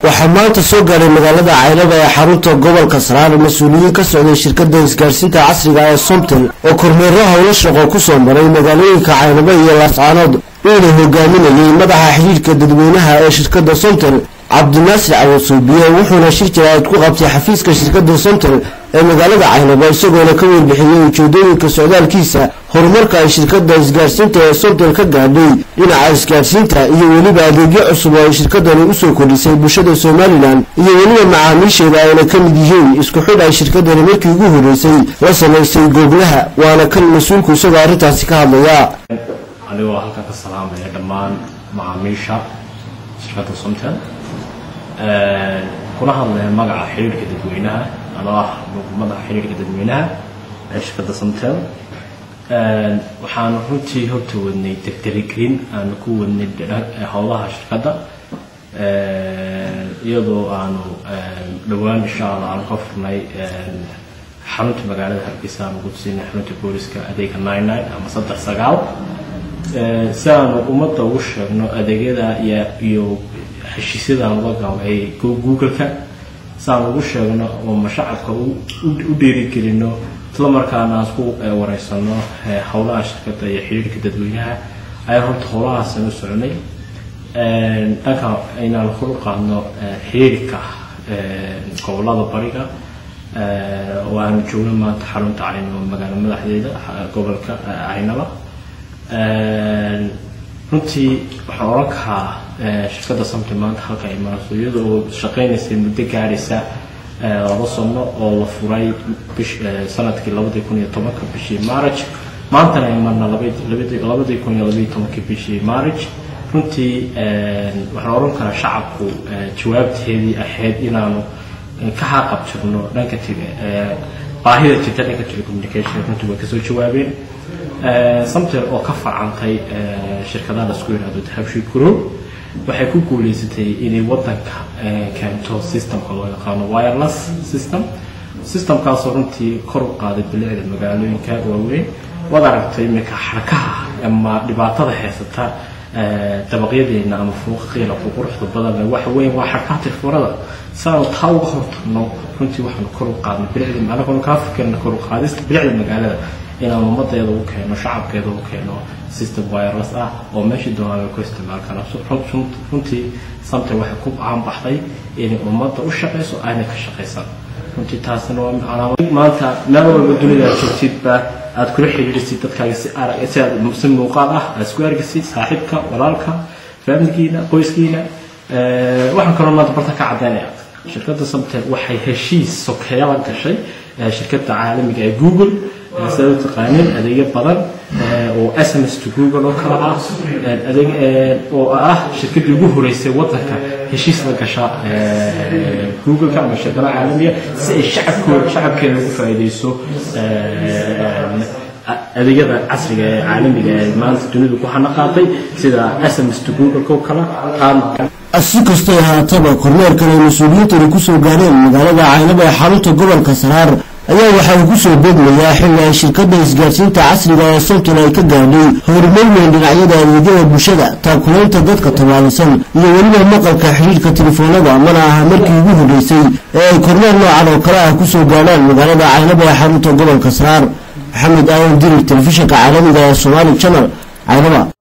Waxaa maanta soo gaaray magaalada Caynaba ee xarunta gobolka Saraar mas-uuliyiin ka socday shirkadda isgaarsiinta casriga ee Somtel oo kormeero howlo shaqo ku soo maray magaalooyinka Caynaba iyo Laascaanood, uuna hogaaminayay madaxa xiriirka dadweynaha ee shirkadda Somtel, Cabdinaasir Cawasuubiye. Wuxuuna shir jaraa'id ku qabtay xafiiska shirkadda Somtel ee magaalada Caynaba, isagoona ka warbixiyey ujeedooyinka socdaalkiisa, horumarka ay shirkadda isgaarsiinta ee Somtel ka gaadhay dhinaca isgaarsiinta iyo weliba adeegyo cusub oo ay shirkadani usoo kordhisay bulshada Somalilan iyo weliba macaamiisheeda, ayna ka mid yihiin isku xidh ay shirkadani markii ugu horreysay la samaysay Googlaha. Waana kan mas-uulku isagoo arrintaasi ka hadlaya. Anigoo halkan ka salaamaya dhammaan macaamiisha shirkadda Somtel, kuna hadlaya magaca xiriirka dadweynaha, anoo ah madaxa xiriirka dadweynaha ee shirkadda Somtel, waxaan runtii horta wadnay degderigelin aanu ku wadnay howlaha shirkadda, iyadoo aanu dhowaan insha Allah aanu ka furnay xarunta magaalada Hargeysa, aanu ku siinay xarunta booliska adeega 99 ama 39, si aanu ummadda ugu sheegno adeegyada iyo heshiisyada aan ula galnay Google-ka, si aan ugu sheegno oo shacabka u dhiirigelino, isla markaana aan isku wareysano howlaha shirkadda iyo xiriirka dadweynaha. Ayaa runta howlahaasaan u soconay dhanka inaan kor u qaadno xiriirka gobolada bariga oo aanu joogno maanta xarunta Caynaba, magaalo madaxdeeda gobolka Caynaba. Runtii waxaan oran karaa shirkadda Somtel maanta halka imaanayso, iyada oo shaqeynaysay muddo gaaraysa 2 sano oo la furay bish sanadkii 2010-ka bishii March, maantana imarna 2012-kii bishii March. Runtii waxaan oran karaa shacabku jawaabteedii ahayd inaanu ka haqabtirno dhanka baahida jirta dhanka telecommunication, runtii way kasoo jawaabeen. Somtel oo ka farcantay shirkadaha la isku yidhahdo Dahabshiil Group waxay ku guuleysatay inay wadanka keento systemka loo yaqaano wireless system, systemkaasoo runtii kor u qaaday bilicda magaalooyinka waaweyn. Waad aragtay iminka xarkaha ama dhibaatada haysata dabaqyadeena ama fuuqaqiina quruxda badan, waxa weyn waa xarkaha telefoonada. Si aanu taa uga hortagno, runtii waxaanu kor u qaadnay bilicda, anagoona kaa fikirna kor u qaadista bilicda magaalada, inaanu ummadeeda u keeno, shacabkeeda u keeno system wireless ah oo meeshii doonaan ay ku isticmaali karaan. Runtii Somtel waxay ku caanbaxday inay ummadda u shaqayso, ayna ka shaqaysan. Runtii taasina waa calaamad maanta meel walba dunida aad joogtidba aad kula xiriirisid dadkaaga si arag, si aad si muuqaal ah aad isku argaysid saaxiibka, walaalka, faamilkiina, qoyskiina. Waxaan kaloo maanta barta ka caddaynaya shirkadda Somtel waxay heshiis sokeeya la gashay shirkadda caalamiga ee Google, sidaad u taqaanin adeegyo badan oo SMS to Google oo kale ah, adeeg oo ah shirkaddii ugu horeysay waddanka heshiis la gasha Google-ka ama shirkadaha caalamiga, si ay shacabkooda, shacabkeeda ugu faa'iideyso adeegyada casriga ee caalamiga ee maanta dunidu ku hana qaatay, sida SMS to Google oo kale. Si kastay ahaataba, kormeerkan ay mas-uuliyiintani kusoo gaareen magaalada Caynaba ee xarunta gobolka Saraar ayaa waxa uu kusoo beegmayaa xilli ay shirkadda isgaarsiinta casriga ee Somtel ay ka gaadhay horumar weyn dhinacyada adeegyada bulshada, taakulaynta dadka tabaalisan iyo weliba maqalka xidhiidhka telefoonada. Mana aha markii ugu horreysay ee ay kormeer noocan oo kale ah kusoo gaadhaan magaalada Caynaba ee xarunta gobolka Saraar. Maxamed Aadan Dirir, telefishinka caalamiga ee Somali Channel, Caynaba.